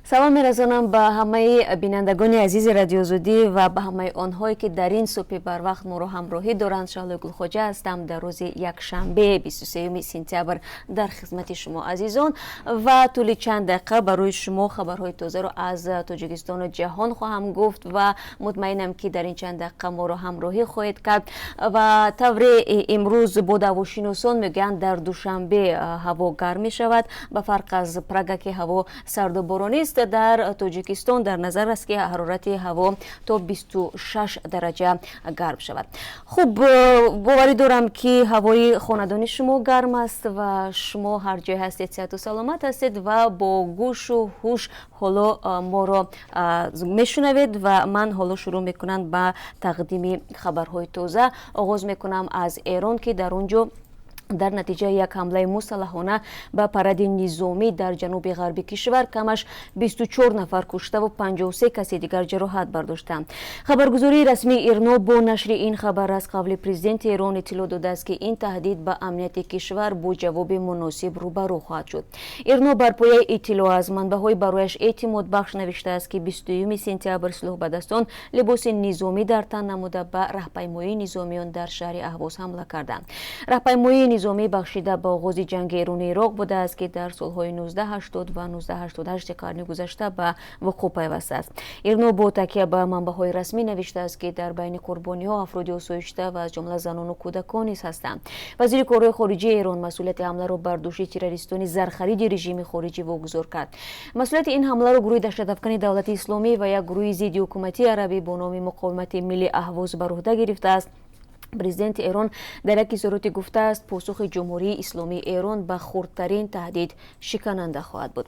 Салом мерасонам ба ҳамаи бинандагони азизи Радиоозодӣ ва ба ҳамаи онҳое, ки дар ин субҳи барвақт моро ҳамроҳӣ доранд. Шаҳлои Гулхоҷа ҳастам. Дар рӯзи якшанбе, 23 сентябр, дар хизмати шумо азизон ва тӯли чанд дақиқа барои шумо хабарҳои тозаро аз Тоҷикистону ҷаҳон хоҳам гуфт ва мутмаинам, ки дар ин чанд дақиқа моро ҳамроҳӣ хоҳед кард. Ва тавре имрӯз бодҳавошиносон мегӯянд, дар Душанбе ҳаво гарм мешавад. Ба фарқ аз Прага, ки ҳаво сарду боронист, дар Тоҷикистон дар назар аст, ки ҳарорати ҳаво то 26 дараҷа гарм шавад. Хуб, боварӣ дорам, ки ҳавои хонадони шумо гарм аст ва шумо ҳар ҷое ҳастед, сиҳату саломат ҳастед ва бо гӯшу ҳуш ҳоло моро мешунавед. Ва ман ҳоло шурӯъ мекунам ба тақдими хабарҳои тоза. Оғоз мекунам аз Эрон, ки дар он ҷо дар натиҷаи як ҳамлаи мусаллаҳона ба паради низомӣ дар ҷануби ғарби кишвар камаш 24 нафар куштаву 53 каси дигар ҷароҳат бардоштанд. Хабаргузории расмии Ирно бо нашри ин хабар аз қавли президенти Эрон иттилоъ додааст, ки ин таҳдид ба амнияти кишвар бо ҷавоби муносиб рӯбарӯ хоҳад шуд. Ирно бар пояи иттилоъ аз манбаъҳои барояш эътимодбахш навиштааст, ки 22 сентябр силоҳбадастон либоси низомӣ дар тан намуда, ба раҳпаймоии низомиён дар шаҳри Аҳвоз ҳамла карданд. Раҳпаймоии низомӣ бахшида ба оғози ҷанги Эрону Ироқ будааст, ки дар солҳои 1980 ва 1988 қарни гузашта ба вуқӯъ пайвастааст. Ирно бо такя ба манбаъҳои расмӣ навиштааст, ки дар байни қурбониҳо афроди осоишта ва аз ҷумла занону кӯдакон низ ҳастанд. Вазири корҳои хориҷии Эрон масъулияти ҳамларо бар дӯши террористони зархариди режими хориҷӣ вогузор кард. Масъулияти ин ҳамларо гурӯҳи даҳшатафкани Давлати Исломӣ ва як гурӯҳи зидди ҳукуматии арабӣ бо номи Муқовимати Милли Аҳвоз бар уҳда гирифтааст. Президенти Эрон дар як изҳороте гуфтааст, посухи Ҷумҳурии Исломии Эрон ба хурдтарин таҳдид шикананда хоҳад буд.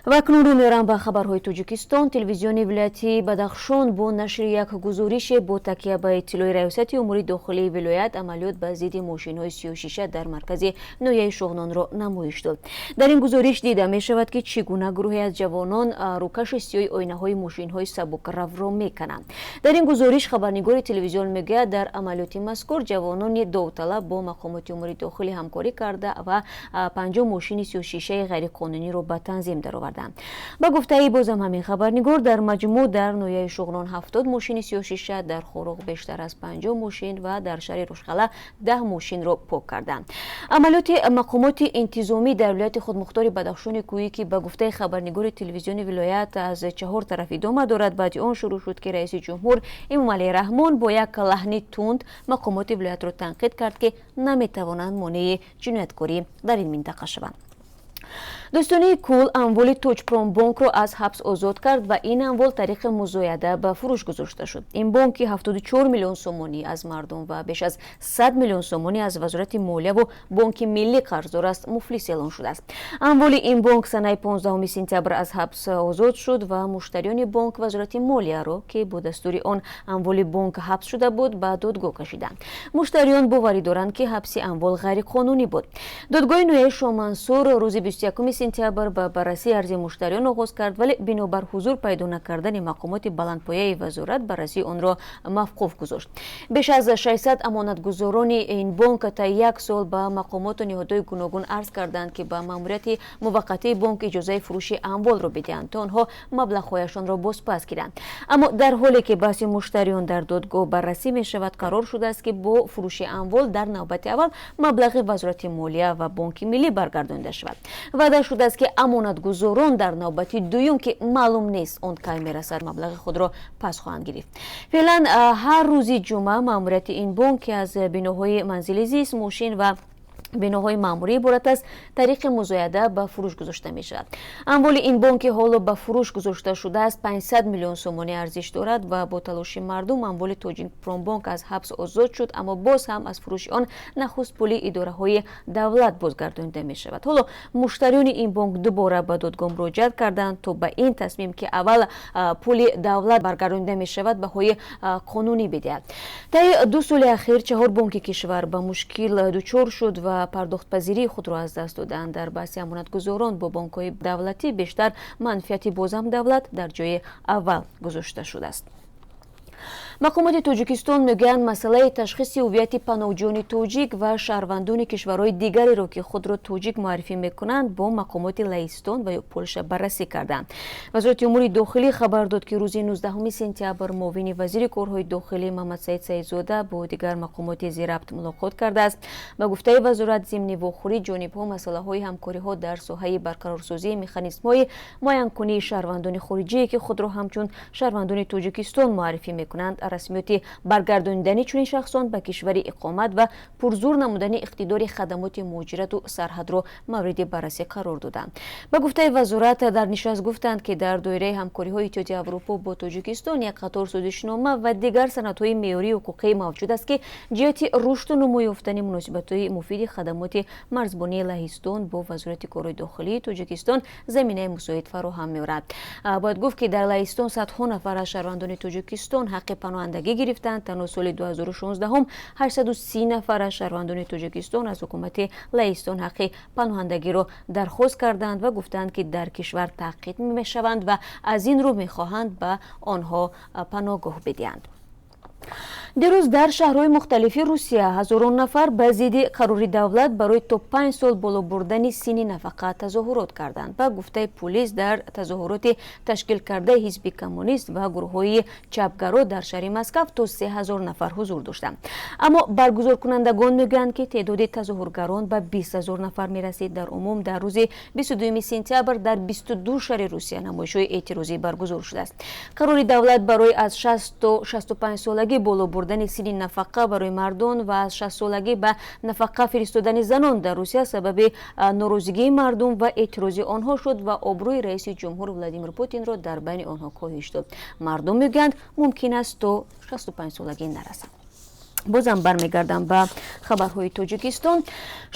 Ва акнун рӯ меорам ба хабарҳои Тоҷикистон. Телевизиони вилояти Бадахшон бо нашри як гузорише бо такя ба иттилои Раёсати умури дохилии вилоят амалиёт ба зидди мошинҳои сиёҳшиша дар маркази ноҳияи Шоғнонро намоиш дод. Дар ин гузориш дида мешавад, ки чӣ гуна гурӯҳе аз ҷавонон рӯкаши сиёҳи оинаҳои мошинҳои сабукравро мекананд. Дар ин гузориш хабарнигори телевизион мегӯяд, дар амалиёти мазкур ҷавонони довталаб бо мақомоти умури дохилӣ ҳамкорӣ карда ва 50 мошини сиёҳшишаи ғайриқонуниро ба танзим дароварданд. Ба гуфтаи бозам ҳамин хабарнигор, дар маҷмӯъ дар ноҳияи Шуғнон 70 мошини сиёҳшиша, дар Хоруғ бештар аз 50 мошин ва дар шаҳри Рӯшқалъа 10 мошинро пок карданд. Амалиёти мақомоти интизомӣ дар вилояти худмухтори Бадахшони Кӯҳӣ, ки ба гуфтаи хабарнигори телевизиони вилоят аз чаҳор тараф идома дорад, баъди он шурӯъ шуд, ки раиси ҷумҳур Эмомалӣ Раҳмон бо як лаҳни тунд мақомоти вилоятро танқид кард, ки наметавонанд монеи ҷинояткорӣ дар ин минтақа шаванд. Додситонии кул амволи Тоҷпромбонкро аз ҳабс озод кард ва ин амвол тариқи музояда ба фурӯш гузошта шуд. Ин бонк, ки 74 миллион сомонӣ аз мардум ва беш аз 100 миллион сомонӣ аз Вазорати молияву Бонки Миллӣ қарздор аст, муфлис эълон шудааст. Амволи ин бонк санаи 15 сентябр аз ҳабс озод шуд ва муштариёни бонк Вазорати молияро, ки бо дастури он амволи бонк ҳабс шуда буд, ба додгоҳ кашиданд. Муштариён боварӣ доранд, ки ҳабси амвол ғайриқонунӣ буд. Додгоҳи ноҳияи Шомансур рӯзи 21 сентябр ба баррасии арзи муштариён оғоз кард, вале бинобар ҳузур пайдо накардани мақомоти баландпояи вазорат баррасии онро мавқуф гузошт. Беш аз 600 амонатгузорони ин бонк та як сол ба мақомоту ниҳодҳои гуногун арз карданд, ки ба маъмурияти муваққатии бонк иҷозаи фурӯши амволро бидиҳанд, то онҳо маблағҳояшонро бозпас гиранд. Аммо дар ҳоле ки баҳси муштариён дар додгоҳ баррасӣ мешавад, қарор шудааст, ки бо фурӯши амвол дар навбати аввал маблағи Вазорати молия ва Бонки Миллӣ баргардонида шавад. Ваъда шудааст, ки амонатгузорон дар навбати дуюм, ки маълум нест он кай мерасад, маблағи худро пас хоҳанд гирифт. Феълан ҳар рӯзи ҷумъа маъмурияти ин бонк, ки аз биноҳои манзили зист, мошин ва биноҳои маъмурӣ иборат аст, тариқи музояда ба фурӯш гузошта мешавад. Амволи ин бонк, ки ҳоло ба фурӯш гузошта шудааст, 500 миллион сомонӣ арзиш дорад ва бо талоши мардум амволи Тоҷикпромбонк аз ҳабс озод шуд, аммо боз ҳам аз фурӯши он нахуст пули идораҳои давлат бозгардонида мешавад. Ҳоло муштариёни ин бонк дубора ба додгоҳ муроҷиат карданд, то ба ин тасмим, ки аввал пули давлат баргардонида мешавад, баҳои қонунӣ бидиҳад. Таи 2 соли ахир чаҳор бонки кишвар ба мушкил дучор шуд ва пардохтпазирии худро аз даст доданд. Дар баҳси амонатгузорон бо бонкҳои давлатӣ бештар манфиати бозам давлат дар ҷои аввал гузошта шудааст. Мақомоти Тоҷикистон мегӯянд, масъалаи ташхиси ҳуввияти паноҳҷӯёни тоҷик ва шаҳрвандони кишварҳои дигареро, ки худро тоҷик муаррифӣ мекунанд, бо мақомоти Лаҳистон ва ё Полша баррасӣ карданд. Вазорати умури дохилӣ хабар дод, ки рӯзи 19 сентябр муовини вазири корҳои дохилӣ Мамадсаид Саидзода бо дигар мақомоти зирабт мулоқот кардааст. Ба гуфтаи вазорат, зимни вохӯрӣ ҷонибҳо масъалаҳои ҳамкориҳо дар соҳаи барқарорсозии механизмҳои муайянкунии шаҳрвандони хориҷие, ки худро ҳамчун шаҳрвандони Тоҷикистон муаррифӣ мекунанд, расмиёти баргардонидани чунин шахсон ба кишвари иқомат ва пурзур намудани иқтидори хадамоти муҳоҷирату сарҳадро мавриди баррасӣ қарор доданд. Ба гуфтаи вазорат, дар нишаст гуфтанд, ки дар доираи ҳамкориҳои Иттиҳоди Аврупо бо Тоҷикистон як қатор созишнома ва дигар санадҳои меъёрии ҳуқуқӣ мавҷуд аст, ки ҷиҳати рушду нумӯ ёфтани муносибатҳои муфиди хадамоти марзбонии Лаҳистон бо Вазорати корҳои дохилии Тоҷикистон заминаи мусоид фароҳам меорад. Бояд гуфт, ки дар Лаҳистон садҳо нафар аз шаҳрвандони Тоҷикистон ҳаққи паноҳандагӣ гирифтанд. Танҳо соли 2016 830 нафар аз шаҳрвандони Тоҷикистон аз ҳукумати Лаҳистон ҳаққи паноҳандагиро дархост карданд ва гуфтанд, ки дар кишвар таъқиб мешаванд ва аз ин рӯ мехоҳанд ба онҳо паноҳгоҳ бидиҳанд. Дирӯз дар шаҳрҳои мухталифи Русия ҳазорон нафар ба зидди қарори давлат барои то 5 сол боло бурдани синни нафақа тазоҳурот карданд. Ба гуфтаи пулис, дар тазоҳуроти ташкил кардаи Ҳизби Коммунист ва гурӯҳҳои чапгаро дар шаҳри Москав то 3000 нафар ҳузур доштанд, аммо баргузоркунандагон мегӯянд, ки теъдоди тазоҳургарон ба 20 000 нафар мерасид. Дар умум дар рӯзи 22 сентябр дар 22 шаҳри Русия намоишҳои эътирозӣ баргузор шудааст. Қарори давлат барои аз 60 то 65 солагӣ боло бурдани синни нафақа барои мардон ва аз 60 солагӣ ба нафақа фиристодани занон дар Русия сабаби норозигии мардум ва эътирози онҳо шуд ва обрӯи раиси ҷумҳур Владимир Путинро дар байни онҳо коҳиш дод. Мардум мегӯянд, мумкин аст то 65 солагӣ нарасанд. Бозам бармегардам ба хабарҳои Тоҷикистон.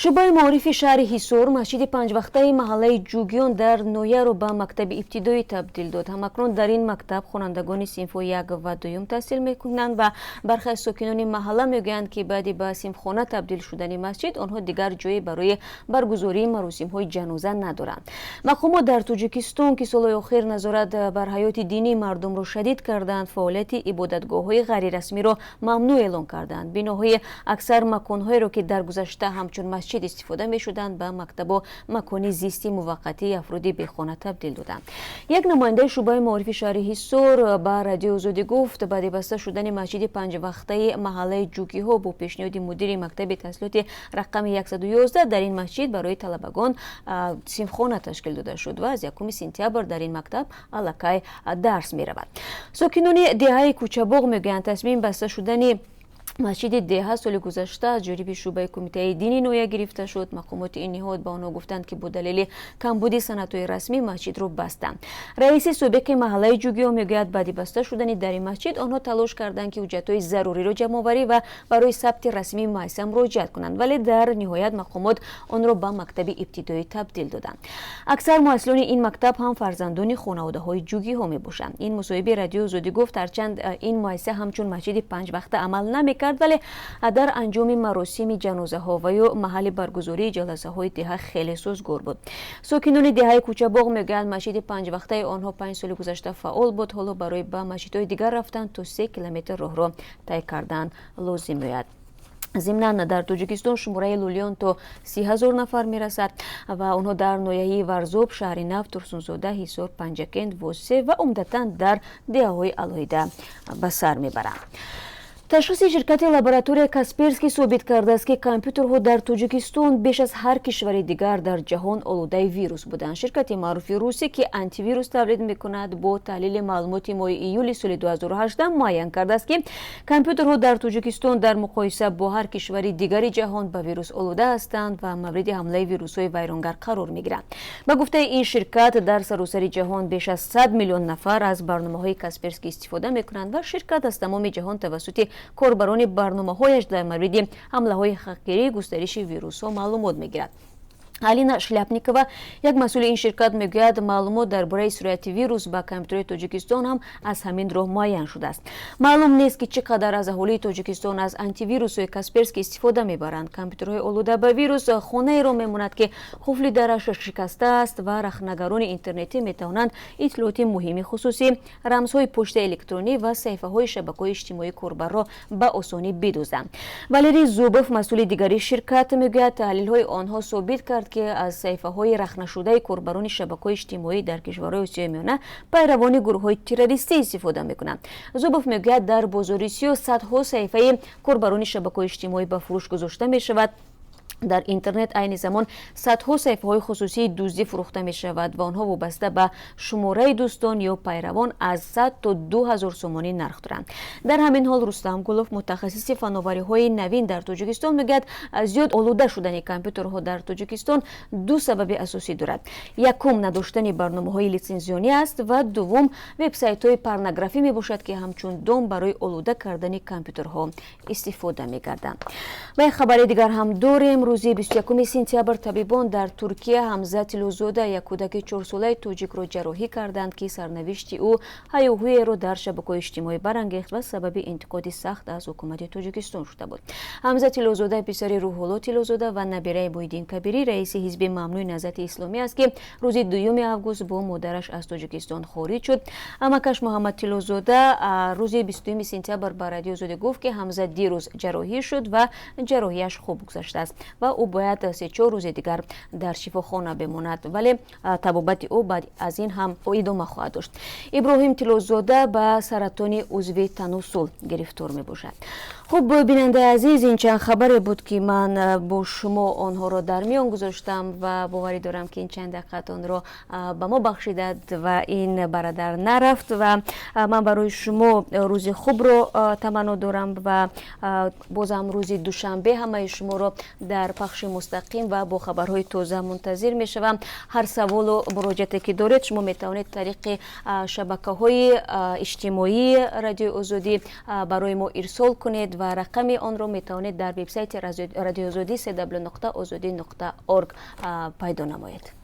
Шӯъбаи маорифи шаҳри Ҳисор масҷиди панҷвақтаи маҳаллаи Ҷугиён дар ноҳияро ба мактаби ибтидоӣ табдил дод. Ҳамакнун дар ин мактаб хонандагони синфҳои як ва дуюм таҳсил мекунанд ва бархе аз сокинони маҳалла мегӯянд, ки баъди ба синфхона табдил шудани масҷид онҳо дигар ҷое барои баргузории маросимҳои ҷаноза надоранд. Мақомот дар Тоҷикистон, ки солҳои охир назорат бар ҳаёти динии мардумро шадид карданд, фаъолияти ибодатгоҳҳои ғайрирасмиро мамнӯъ эълон карданд. Биноҳои аксар маконҳоеро, ки дар гузашта ҳамчун масҷид истифода мешуданд, ба мактабу макони зисти муваққатии афроди бехона табдил доданд. Як намояндаи шӯъбаи маорифи шаҳри Ҳисор ба Радиои Озодӣ гуфт, баъди баста шудани масҷиди панҷвақтаи маҳаллаи Ҷугиҳо бо пешниҳоди мудири мактаби таҳсилоти рақами 111 дар ин масҷид барои талабагон синфхона ташкил дода шуд ва аз 1 сентябр дар ин мактаб аллакай дарс меравад. Сокинони деҳаи Кӯчабоғ мегӯянд, тасмими баста шудани масҷиди деҳа соли гузашта аз ҷониби шӯъбаи кумитаи дини ноҳия гирифта шуд. Мақомоти ин ниҳод ба онҳо гуфтанд, ки бо далели камбуди санадҳои расмӣ масҷидро бастанд. Раиси собиқи маҳаллаи Ҷугиё мегӯяд, баъди баста шудани дари масҷид онҳо талош карданд, ки ҳуҷҷатҳои заруриро ҷамъоварӣ ва барои сабти расмии муассиса муроҷиат кунанд, вале дар ниҳоят мақомот онро ба мактаби ибтидоӣ табдил доданд. Аксар муҳассилони ин мактаб ҳам фарзандони хонаводаҳои ҷугиҳо мебошанд. Ин мусоҳиби Радиои Озодӣ гуфт, ҳарчанд ин муассиса ҳамчун масҷиди панҷвақта амал намекард, вале дар анҷоми маросими ҷанозаҳо ва ё маҳалли баргузории ҷаласаҳои деҳа хеле созгор буд. Сокинони деҳаи Кӯчабоғ мегӯянд, масҷиди панҷвақтаи онҳо 5 соли гузашта фаъол буд. Ҳоло барои ба масҷидҳои дигар рафтан то 3 километр роҳро тай кардан лозим меояд. Зимнан, дар Тоҷикистон шумораи лӯлиён то 30 000 нафар мерасад ва онҳо дар ноҳияи Варзоб, Шаҳри Нав, Турсунзода, Ҳисор, Панҷакент, Восе ва умдатан дар деҳаҳои алоҳида ба сар мебаранд. Ташхиси ширкати лаборатория Касперский собит кардааст, ки компютерҳо дар Тоҷикистон беш аз ҳар кишвари дигар дар ҷаҳон олудаи вирус буданд. Ширкати маъруфи русӣ, ки антивирус тавлид мекунад, бо таҳлили маълумоти моҳи июли соли 2018 муайян кардааст, ки компютерҳо дар Тоҷикистон дар муқоиса бо ҳар кишвари дигари ҷаҳон ба вирус олуда ҳастанд ва мавриди ҳамлаи вирусҳои вайронгар қарор мегиранд. Ба гуфтаи ин ширкат, дар саросари ҷаҳон беш аз 100 миллион нафар аз барномаҳои Касперский истифода мекунанд ва ширкат аз тамоми ҷаҳон тавассути корбарони барномаҳояш дар мавриди ҳамлаҳои ҳакерӣ, густариши вирусҳо маълумот мегирад. Алина Шляпникова, як масъули ин ширкат, мегӯяд, маълумот дар бораи суръати вирус ба компютерҳои Тоҷикистон ҳам аз ҳамин роҳ муайян шудааст. Маълум нест, ки чӣ қадар аз аҳолии Тоҷикистон аз антивирусҳои Касперский истифода мебаранд. Компютерҳои олуда ба вирус хонаеро мемонад, ки қуфли дараш шикастааст ва рахнагарони интернетӣ метавонанд иттилооти муҳими хусусӣ, рамзҳои почтаи электронӣ ва саҳифаҳои шабакаҳои иҷтимоии корбарро ба осонӣ бидузданд. Валерий Зубов, масъули дигари ширкат, мегӯяд, таҳлилҳои онҳо собит кард, ки аз саҳифаҳои рахнашудаи корбарони шабакаҳои иҷтимоӣ дар кишварҳои Осиёи Миёна пайравони гурӯҳҳои террористӣ истифода мекунанд. Зубов мегӯяд, дар бозори сиёҳ садҳо саҳифаи корбарони шабакаҳои иҷтимоӣ ба фурӯш гузошта мешавад. Дар интернет айни замон садҳо саҳифаҳои хусусии дуздӣ фурӯхта мешавад ва онҳо вобаста ба шумораи дӯстон ё пайравон аз 100 то 2000 сомонӣ нарх доранд. Дар ҳамин ҳол, Рустам Гулов, мутахассиси фановариҳои навин дар Тоҷикистон, мегӯяд, зиёд олуда шудани компютерҳо дар Тоҷикистон ду сабаби асосӣ дорад. Якум, надоштани барномаҳои литсензионӣ аст ва дуввум, вебсайтҳои порнографӣ мебошад, ки ҳамчун дом барои олуда кардани компютерҳо истифода мегарданд. Ва як хабари дигар ҳам дорем. Рӯзи 21 сентябр табибон дар Туркия Ҳамза Тиллозода, як кӯдаки 4-солаи тоҷикро, ҷарроҳӣ карданд, ки сарнавишти ӯ ҳаёҳӯеро дар шабакаҳои иҷтимоӣ барангехт ва сабаби интиқоди сахт аз ҳукумати Тоҷикистон шуда буд. Ҳамза Тиллозода писари Рӯҳулло Тиллозода ва набираи Муҳиддин Кабирӣ, раиси ҳизби мамнӯи Наҳзати Исломӣ аст, ки рӯзи 2 август бо модараш аз Тоҷикистон хориҷ шуд. Амакаш Муҳаммад Тиллозода рӯзи 22 сентябр ба Радиои Озодӣ гуфт, ки Ҳамза дирӯз ҷарроҳӣ шуд ва ҷарроҳиаш хуб гузаштааст ва ӯ бояд 3-4 рӯзи дигар дар шифохона бимонад, вале табобати ӯ баъд аз ин ҳам идома хоҳад дошт. Иброҳим Тиллозода ба саратони узви таносул гирифтор мебошад. Хуб, бинандаи азиз, ин чанд хабаре буд, ки ман бо шумо онҳоро дар миён гузоштам ва боварӣ дорам, ки ин чанд дақиқат онро ба мо бахшидад ва ин барадар нарафт. Ва ман барои шумо рӯзи хубро таманно дорам ва бозам рӯзи душанбе ҳамаи шуморо дар пахши мустақим ва бо хабарҳои тоза мунтазир мешавам. Ҳар саволу муроҷиате ки доред, шумо метавонед тариқи шабакаҳои иҷтимоии Радиои Озодӣ барои мо ирсол кунед ва рақами онро метавонед дар вебсайти Радиои Озодӣ, cw.ozodi.org, пайдо намоед.